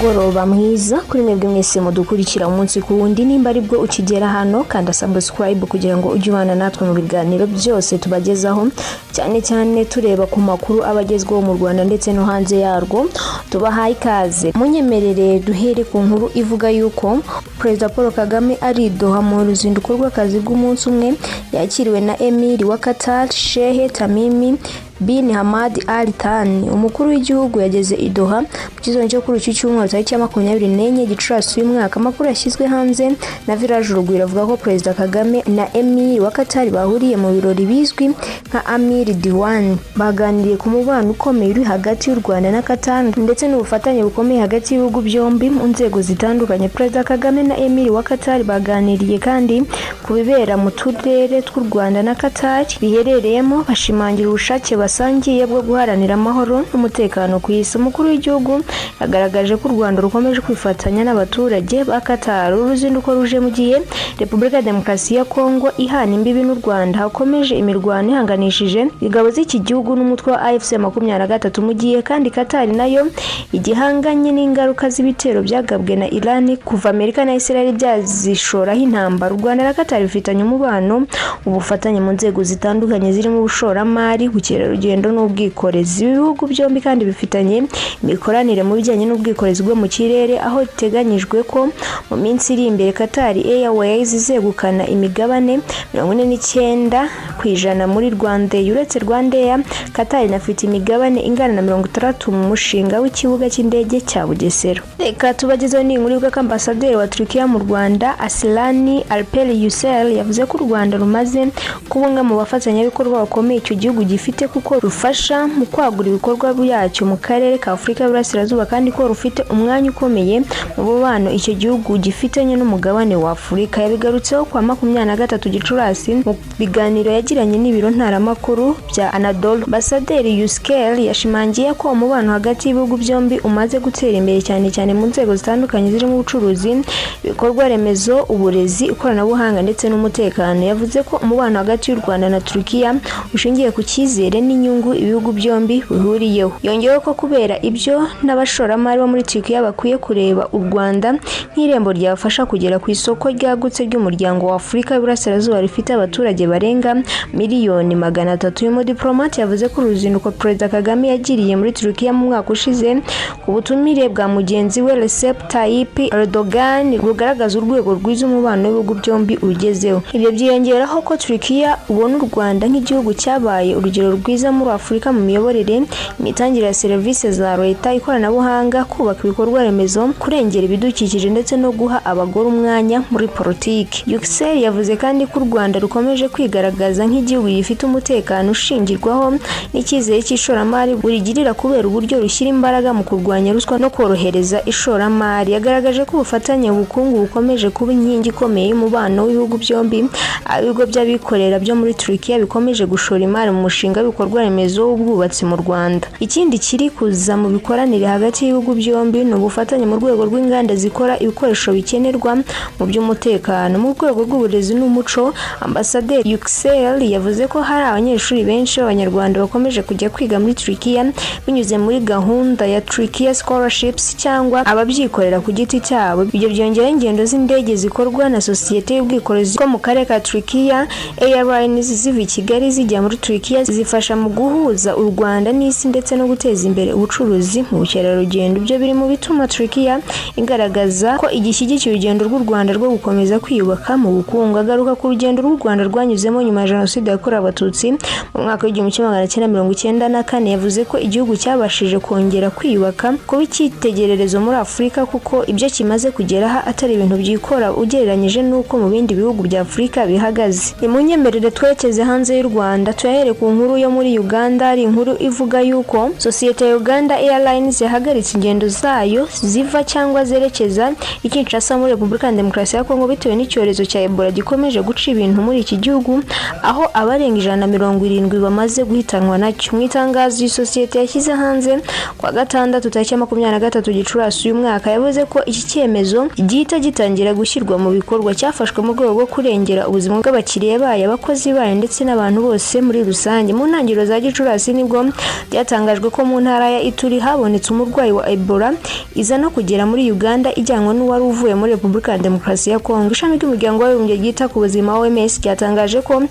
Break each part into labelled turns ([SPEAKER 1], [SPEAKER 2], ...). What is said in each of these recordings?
[SPEAKER 1] Umugoroba mwiza kuri mwebwe mwese mudukurikira umunsi ku wundi. Nimba aribwo ukigera hano, kanda subscribe kugira ngo ujye ubana natwe mu biganiro byose tubagezaho, cyane cyane tureba ku makuru aba agezweho mu Rwanda ndetse no hanze yarwo. Tubahaye ikaze. Munyemerere duhere ku nkuru ivuga yuko Perezida Paul Kagame ari i Doha mu ruzinduko rw'akazi rw'umunsi umwe, yakiriwe na Emir wa Qatar, Sheikh Tamim bin Hamad Al Thani. Umukuru w'igihugu yageze i Doha mu gitondo cyo kuri iki cyumweru, tariki ya 24 Gicurasi uyu mwaka. Amakuru yashyizwe hanze na Village Urugwiro avuga ko Perezida Kagame na Emir wa Qatar bahuriye mu birori bizwi nka Amir Diwan. Baganiriye ku mubano ukomeye uri hagati y'u Rwanda na Qatar ndetse n'ubufatanye bukomeye hagati y'ibihugu byombi mu nzego zitandukanye. Perezida Kagame na Emir wa Qatar baganiriye kandi ku bibera mu turere tw'u Rwanda na Qatar biherereyemo, bashimangira ubushake basangiye bwo guharanira amahoro n'umutekano ku isi. Umukuru w'igihugu yagaragaje ko u Rwanda rukomeje kwifatanya n'abaturage ba Qatar. Uru ruzinduko ruje mu gihe Repubulika ya Demokarasi ya Kongo ihana imbibi n'u Rwanda hakomeje imirwano ihanganishije ingabo z'iki gihugu n'umutwe wa AFC 23, mu gihe kandi Qatar nayo igihanganye n'ingaruka z'ibitero byagabwe na Iran kuva Amerika na Israel byazishoraho intambara. U Rwanda na Qatar bifitanye umubano, ubufatanye mu nzego zitandukanye zirimo ubushoramari, ubukerarugendo n'ubwikorezi. Ibi bihugu byombi kandi bifitanye imikoranire mu bijyanye n'ubwikorezi bwo mu kirere, aho biteganyijwe ko mu minsi iri imbere Qatar Airways izegukana imigabane 49% muri RwandAir. Uretse RwandAir, Qatar inafite imigabane ingana na 60 mu mushinga w'ikibuga cy'indege cya Bugesera. Reka tubagezeho n'inkuru ivuga ko ambasaderi wa Turukiya mu Rwanda, Aslan Alper Yücel, yavuze ko u Rwanda rumaze kuba umwe mu bafatanyabikorwa bakomeye icyo gihugu gifite, kuko rufasha mu kwagura ibikorwa byacyo mu karere ka Afurika y'Uburasirazuba, kandi ko rufite umwanya ukomeye mu mubano icyo gihugu gifitanye n'umugabane wa Afurika. Yabigarutseho kwa 23 Gicurasi mu biganiro yagiranye n'ibiro ntaramakuru bya Anadolu. Ambasaderi Yücel yashimangiye ko umubano hagati y'ibihugu byombi umaze gutera imbere, cyane cyane mu nzego zitandukanye zirimo ubucuruzi, ibikorwa remezo, uburezi, ikoranabuhanga ndetse n'umutekano. Yavuze ko umubano hagati y'u Rwanda na Turukiya ushingiye ku cyizere n'inyungu ibihugu byombi bihuriyeho. Yongeyeho ko kubera ibyo, n'abashoramari bo muri Turukiya bakwiye kureba u Rwanda nk'irembo ryabafasha kugera ku isoko ryagutse ry'umuryango wa Afurika y'Uburasirazuba rifite abaturage barenga miliyoni 300. Uyu mudiplomate yavuze ko uruzinduko Perezida Kagame yagiriye muri Turukiya mu mwaka ushize ku butumire bwa mugenzi we Recep Tayyip Erdogan rugaragaza urwego rwiza umubano w'ibihugu byombi ugezeho. Ibyo byiyongeraho ko Turukiya ubona u Rwanda nk'igihugu cyabaye urugero rwiza muri Afurika mu miyoborere, imitangire ya serivisi za leta, ikoranabuhanga, kubaka ibikorwa remezo, kurengera ibidukikije ndetse no guha abagore umwanya muri politiki. Yücel yavuze kandi ko u Rwanda rukomeje kwigaragaza nk'igihugu gifite umutekano ushingirwaho n'icyizere cy'ishoramari burigirira, kubera uburyo rushyira imbaraga mu kurwanya ruswa no korohereza ishoramari. Yagaragaje ko ubufatanye bukungu bukomeje kuba inkingi ikomeye y'umubano w'ibihugu byombi, aho ibigo by'abikorera byo muri Turukiya bikomeje gushora imari mu mushinga w'ibikorwa remezo w'ubwubatsi mu Rwanda. Ikindi kiri kuza mu bikoranire hagati y'ibihugu byombi ni ubufatanye mu rwego rw'inganda zikora ibikoresho bikenerwa mu by'umutekano. Mu rwego rw'uburezi n'umuco, Ambasaderi Yücel yavuze ko hari abanyeshuri benshi b'Abanyarwanda bakomeje kujya kwiga muri Turukiya binyuze muri gahunda ya Turkiya Scholarships cyangwa ababyikorera ku giti cyabo. Ibyo byongeraho ingendo z'indege zikorwa na sosiyete y'ubwikorezi ko mu karere ka Turkiya Airlines ziva i Kigali zijya muri Turkiya, zifasha mu guhuza u Rwanda n'isi ndetse no guteza imbere ubucuruzi mu bukerarugendo. Ibyo biri mu bituma Turkiya igaragaza ko igishyigikiye urugendo rw'u Rwanda rwo gukomeza kwiyubaka mu bukungu. Agaruka ku rugendo rw'u Rwanda rwanyuzemo nyuma ya Jenoside yakorewe Abatutsi mu mwaka w'1994, yavuze ko igihugu cyabashije kongera kwiyubaka, kuba icyitegererezo muri Afurika, kuko ibyo kimaze kugeraho atari ibintu byikora ugereranyije n'uko mu bindi bihugu bya Afurika bihagaze. Nimunyemerere twerekeze hanze y'u Rwanda, tuyahere ku nkuru yo muri Uganda. Hari inkuru ivuga yuko sosiyete ya Uganda Airlines yahagaritse ingendo zayo ziva cyangwa zerekeza i Kinshasa muri Repubulika ya Demokarasi ya Kongo bitewe n'icyorezo cya Ebola gikomeje guca ibintu muri iki gihugu, aho abarenga 170 bamaze guhitanwa nacyo. Mu itangazo iyi sosiyete yashyize hanze kuwa gatandatu, tariki ya 23 Gicurasi uyu mwaka, yavuze ko iki cyemezo gihita gitangira gushyirwa mu bikorwa cyafashwe mu rwego rwo kurengera ubuzima bw'abakiriya bayo, abakozi bayo ndetse n'abantu bose muri rusange. Mu ntangiriro ntangiriro za Gicurasi nibwo byatangajwe ko mu ntara ya Ituri habonetse umurwayi wa Ebola, iza no kugera muri Uganda ijyanwe n'uwari uvuye muri Repubulika ya Demokarasi ya Kongo. Ishami ry'Umuryango w'Abibumbye ryita ku Buzima, OMS, ryatangaje ko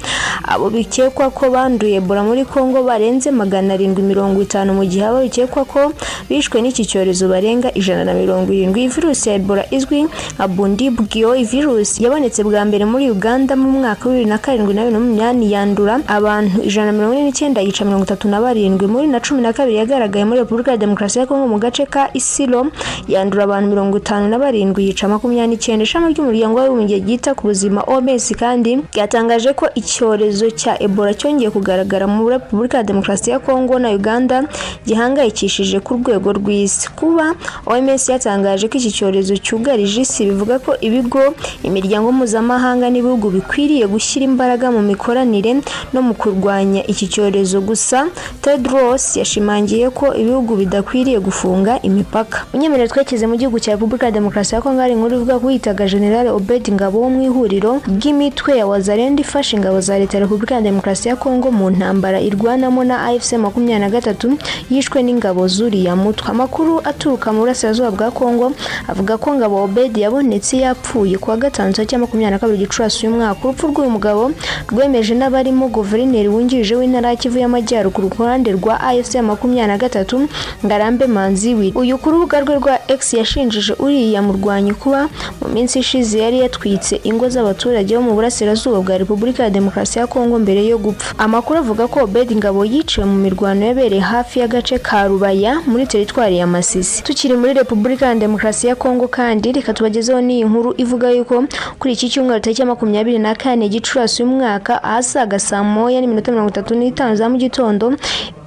[SPEAKER 1] abo bikekwa ko banduye Ebola muri Kongo barenze 750, mu gihe abo bikekwa ko bishwe n'iki cyorezo barenga 170. Iyi virusi ya Ebola izwi nka Bundibugyo virus yabonetse bwa mbere muri Uganda mu mwaka wa 2007 na 2008, yandura abantu 149, yica 37. Muri 2012 yagaragaye muri Repubulika ya Demokarasi ya Kongo mu gace ka Isiro, yandura abantu 57, yica 29. Ishami ry'Umuryango w'Abibumbye ryita ku Buzima, OMS, kandi ryatangaje ko icyorezo cya Ebola cyongeye kugaragara muri Repubulika ya Demokarasi ya Kongo na Uganda gihangayikishije ku rwego rw'isi. Kuba OMS yatangaje ko iki cyorezo cyugarije isi bivuga ko ibigo, imiryango mpuzamahanga n'ibihugu bikwiriye gushyira imbaraga mu mikoranire no mu kurwanya iki cyorezo. Gusa Tedros yashimangiye ko ibihugu bidakwiriye gufunga imipaka. Unyemerere twekeze mu gihugu cya Repubulika ya Demokarasi ya Kongo. Hari inkuru ivuga ko witaga General Obed Ngabo wo mu ihuriro ry'imitwe ya Wazalendo ifasha ingabo za leta ya Repubulika ya Demokarasi ya Kongo mu ntambara irwanamo na AFC 23 yishwe n'ingabo z'uriya mutwe. Amakuru aturuka mu burasirazuba bwa Kongo avuga ko Ngabo Obed yabonetse yapfuye kuwa gatanu tariki ya 22 Gicurasi uyu mwaka. Urupfu rw'uyu mugabo rwemeje n'abarimo guverineri wungirije w'intara ya Kivu y'Amajyaruguru ku ruhande rwa AFC 23, Ngarambe Manzi. Uyu ku rubuga rwe rwa X yashinjije uriya murwanyi kuba mu minsi ishize yari yatwitse ingo z'abaturage bo mu burasirazuba bwa Repubulika ya Demokarasi ya Kongo mbere yo gupfa. Amakuru avuga ko Obed Ngabo yiciwe mu mirwano yabereye hafi y'agace ka Rubaya muri teritwari ya Masisi. Tukiri muri Repubulika ya Demokarasi ya Kongo kandi, reka tubagezeho n'iyi nkuru ivuga yuko kuri iki cyumweru tariki ya 24 Gicurasi uyu mwaka, ahasaga saa 1:35 za mu gitondo,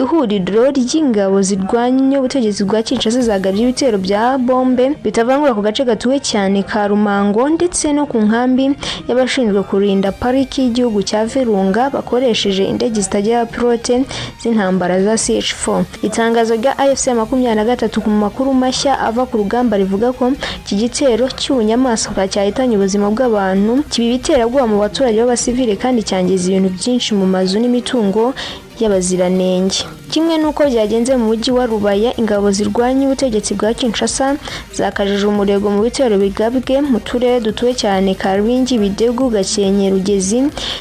[SPEAKER 1] ihuriro ry'ingabo zirwanya ubutegetsi bwa Kinshasa zagabye ibitero bya bombe bitavangura ku gace gatuwe cyane ka Rumango ndetse no ku nkambi y'abashinzwe kurinda pariki y'igihugu cya Virunga, bakoresheje indege zitagira abapilote z'intambara za CH4. Itangazo rya AFC 23 ku makuru mashya ava ku rugamba rivuga ko iki gitero cy'ubunyamaswa cyahitanye ubuzima bw'abantu, kiba ibiterabwoba mu baturage b'abasivile kandi cyangiza ibintu byinshi mu mazu n'imitungo y'abaziranenge. Kimwe n'uko byagenze mu mujyi wa Rubaya, ingabo zirwanya ubutegetsi bwa Kinshasa zakajije umurego mu bitero bigabwe mu turere dutuwe cyane ka Rwingi, Bidegu, Gakenke, Rugezi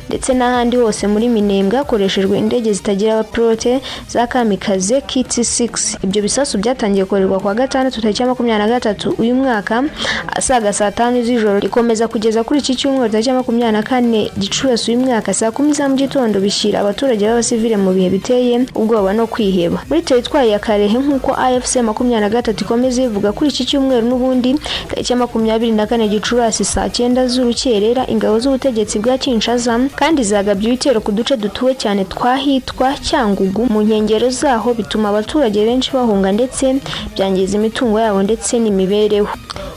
[SPEAKER 1] ndetse n'ahandi hose muri Minembwe, hakoreshejwe indege zitagira abapilote za kamikaze KT6. Ibyo bisasu byatangiye koherezwa kuwa gatandatu tariki ya 23 uyu mwaka asaga saa 5 z'ijoro, rikomeza kugeza kuri iki cyumweru tariki ya 24 Gicurasi uyu mwaka saa 10 za mu gitondo, bishyira abaturage b'abasivile mu bihe biteye ubwoba no kwiheba. Muri teritwari ya Karehe, nk'uko AFC 23 ikomeza ivuga, kuri iki cyumweru n'ubundi tariki ya 24 Gicurasi saa 9 z'urukerera, ingabo z'ubutegetsi bwa Kinshasa kandi zagabye ibitero ku duce dutuwe cyane twahitwa Cyangugu mu nkengero zaho, bituma abaturage benshi bahunga ndetse byangiza imitungo yabo ndetse n'imibereho.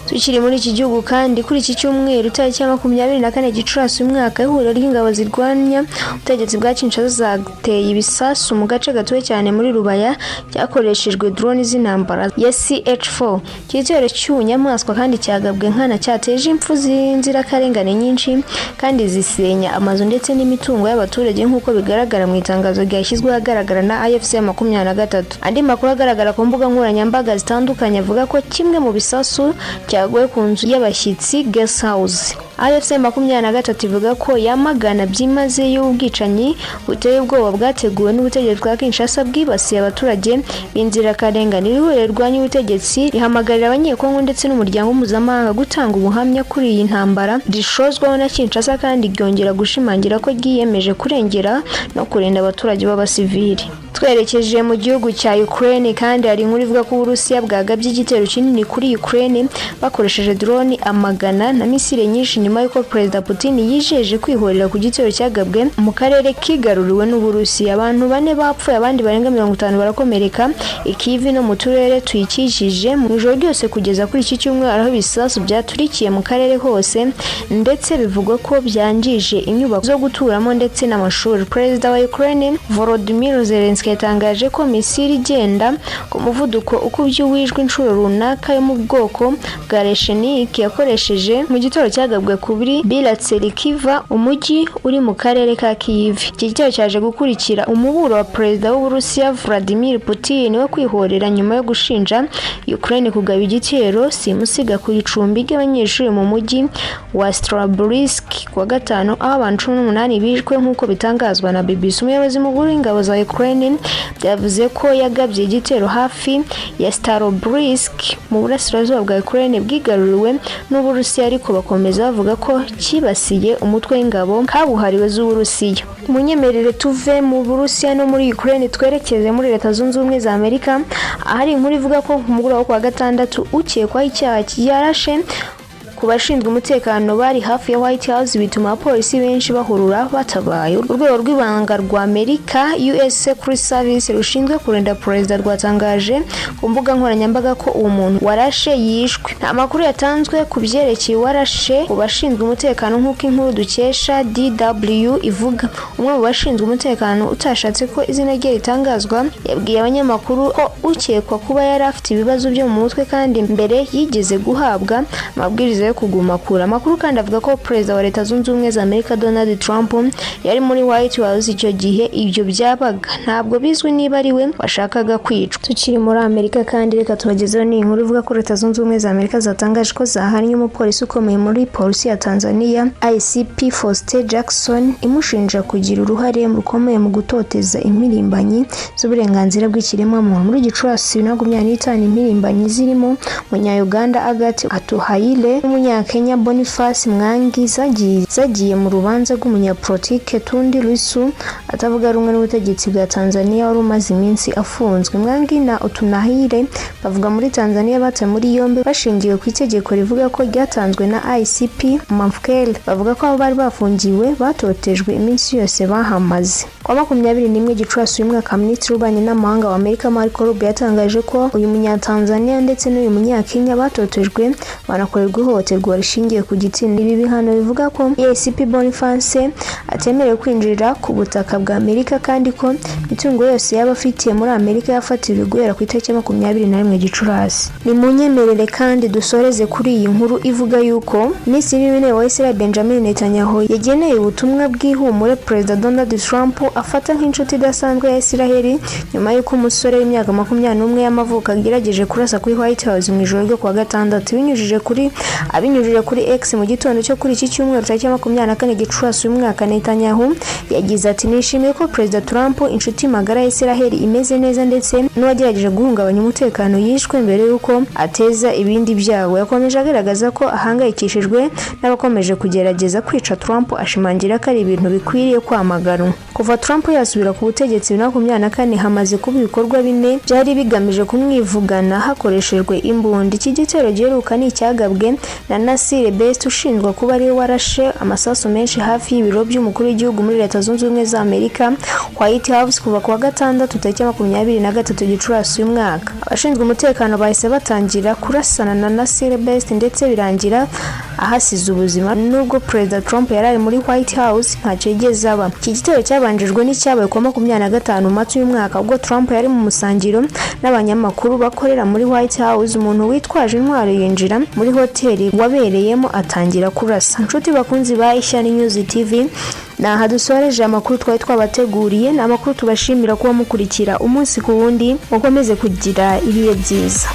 [SPEAKER 1] Tukiri muri iki gihugu kandi, kuri iki cyumweru tariki ya 24 Gicurasi uyu mwaka, ihuriro ry'ingabo zirwanya ubutegetsi bwa Kinshasa zateye ibisasu mu gace gatuwe cyane muri Rubaya, cyakoreshejwe drone z'intambara ya CH4. Iki gitero cy'ubunyamaswa kandi cyagabwe nkana cyateje impfu z'inzirakarengane nyinshi kandi zisenya amazu ndetse n'imitungo y'abaturage, nk'uko bigaragara mu itangazo ryashyizwe ahagaragara na AFC 23. Andi makuru agaragara ku mbuga nkoranyambaga zitandukanye avuga ko kimwe mu bisasu cyaguye ku nzu y'abashyitsi, guest house. AFC 23 ivuga ko yamagana byimazeyo ubwicanyi buteye ubwoba bwateguwe n'ubutegetsi bwa Kinshasa bwibasiye abaturage b'inzirakarengane. Iri huriro rirwanya ubutegetsi rihamagarira Abanyekongo ndetse n'umuryango mpuzamahanga gutanga ubuhamya kuri iyi ntambara rishozwaho na Kinshasa, kandi ryongera gushimangira ko ryiyemeje kurengera no kurinda abaturage b'abasivili. Twerekeje mu gihugu cya Ukraine kandi, hari inkuru ivuga ko Uburusiya bwagabye igitero kinini kuri Ukraine bakoresheje drone amagana na misile nyinshi, nyuma y'uko Perezida Putin yijeje kwihorera ku gitero cyagabwe mu karere kigaruriwe n'Uburusiya. Abantu bane bapfuye, abandi barenga 50 barakomereka i Kyiv no mu turere tuyikikije mu ijoro ryose kugeza kuri iki cyumweru, aho ibisasu byaturikiye mu karere hose ndetse bivugwa ko byangije inyubako zo guturamo ndetse n'amashuri. Perezida wa Ukraine Volodymyr Zelensky yatangaje ko misile igenda ku muvuduko ukubye uw'ijwi inshuro runaka yo mu bwoko bwa Oreshnik yakoresheje mu gitero cyagabwe cyagabwe kuri Bila Tserkva, umujyi uri mu karere ka Kyiv. Iki gitero cyaje gukurikira umuburo wa perezida w'Uburusiya Vladimir Putin wo kwihorera nyuma yo gushinja Ukraine kugaba igitero simusiga ku icumbi ry'abanyeshuri mu mujyi wa Starobelsk kuwa gatanu, aho abantu 18 bishwe nk'uko bitangazwa na BBC. Umuyobozi mukuru w'ingabo za Ukraine byavuze ko yagabye igitero hafi ya Starobelsk mu burasirazuba bwa Ukraine bwigaruriwe n'Uburusiya, ariko bakomeza bavuga ko cyibasiye umutwe w'ingabo kabuhariwe z'Uburusiya. Munyemerere tuve mu Burusiya no muri Ukraine, twerekeze muri Leta Zunze Ubumwe za Amerika, ahari inkuru ivuga ko ku mugoroba wo kuwa gatandatu ukekwaho icyaha yarashe ku bashinzwe umutekano bari hafi ya White House, bituma abapolisi benshi bahurura batabaye. Urwego rw'ibanga rwa Amerika, US Secret Service, rushinzwe kurinda perezida rwatangaje ku mbuga nkoranyambaga ko uwo muntu warashe yishwe. Nta makuru yatanzwe ku byerekeye uwarashe ku bashinzwe umutekano, nk'uko inkuru dukesha DW ivuga. Umwe mu bashinzwe umutekano utashatse ko izina rye ritangazwa yabwiye abanyamakuru ko ukekwa kuba yari afite ibibazo byo mu mutwe kandi mbere yigeze guhabwa amabwiriza yo kuguma kure. Amakuru kandi avuga ko perezida wa Leta Zunze Ubumwe za Amerika Donald Trump yari muri White House icyo gihe ibyo byabaga. Ntabwo bizwi niba ari we washakaga kwicwa. Tukiri muri Amerika kandi, reka tubagezeho ni inkuru ivuga ko Leta Zunze Ubumwe za Amerika zatangaje ko zahannye umupolisi ukomeye muri polisi ya Tanzania, ICP Faustin Jackson, imushinja kugira uruhare rukomeye mu gutoteza impirimbanyi z'uburenganzira bw'ikiremwamuntu. Muri Gicurasi 2025, impirimbanyi zirimo Umunya-Uganda Agathe Atuhaire n'Umunyakenya Boniface Mwangi zagiye mu rubanza rw'umunyapolitike Tundu Lissu atavuga rumwe n'ubutegetsi bwa Tanzania wari umaze iminsi afunzwe. Mwangi na Atuhaire bavuga muri Tanzania batawe muri yombi bashingiwe ku itegeko rivuga ko ryatanzwe na ICP Mafkele. Bavuga ko abo bari bafungiwe batotejwe iminsi yose bahamaze. Kwa 21 Gicurasi uyu mwaka, Minisitiri w'Ububanyi n'Amahanga wa Amerika Marco Rubio yatangaje ko uyu Munyatanzania ndetse n'uyu Munyakenya batotejwe banakorerwa ihohoterwa rishingiye ku gitsina. Ibi bihano bivuga ko ACP Boniface atemerewe kwinjira ku butaka bwa Amerika kandi ko imitungo yose yaba afitiye muri Amerika yafatiriwe guhera ku itariki 21 Gicurasi. Ni munyemerere kandi dusoreze kuri iyi nkuru ivuga yuko Minisitiri w'Intebe wa Israel Benjamin Netanyahu yageneye ubutumwa bw'ihumure Perezida Donald Trump afata nk'inshuti idasanzwe ya Israel, nyuma y'uko umusore w'imyaka 21 y'amavuko agerageje kurasa kuri White House mu ijoro ryo kuwa gatandatu. Binyujije kuri Abinyujije kuri X mu gitondo cyo kuri iki cyumweru tariki 24 Gicurasi uyu mwaka, Netanyahu yagize ati: "Nishimiye ko Perezida Trump, inshuti magara ya Israel, imeze neza ndetse n'uwagerageje guhungabanya umutekano yishwe mbere y'uko ateza ibindi byago." Yakomeje agaragaza ko ahangayikishijwe n'abakomeje kugerageza kwica Trump, ashimangira ko ari ibintu bikwiriye kwamaganwa. Kuva Trump yasubira ku butegetsi 2024, hamaze kuba ibikorwa bine byari bigamije kumwivugana hakoreshejwe imbunda. Iki gitero giheruka ni icyagabwe na Nasir Best, ushinjwa kuba ariwe warashe amasasu menshi hafi y'ibiro by'umukuru w'igihugu muri Leta Zunze Ubumwe za Amerika, White House, kuva ku wa gatandatu tariki 23 Gicurasi uyu mwaka. Abashinzwe umutekano bahise batangira kurasana na Nasir Best ndetse birangira ahasize ubuzima. Nubwo Perezida Trump yari ari muri White House, ntacyo yigeze aba. Iki gitero cyabanjijwe n'icyabaye kuwa 25 Mata uyu mwaka, ubwo Trump yari mu musangiro n'abanyamakuru bakorera muri White House, umuntu witwaje intwaro yinjira muri hoteli wabereyemo atangira kurasa. Inshuti bakunzi ba Ishyari News TV, ni aha dusoreje amakuru twari twabateguriye. Ni amakuru tubashimira kuba mukurikira umunsi ku wundi. Mukomeze kugira ibihe byiza.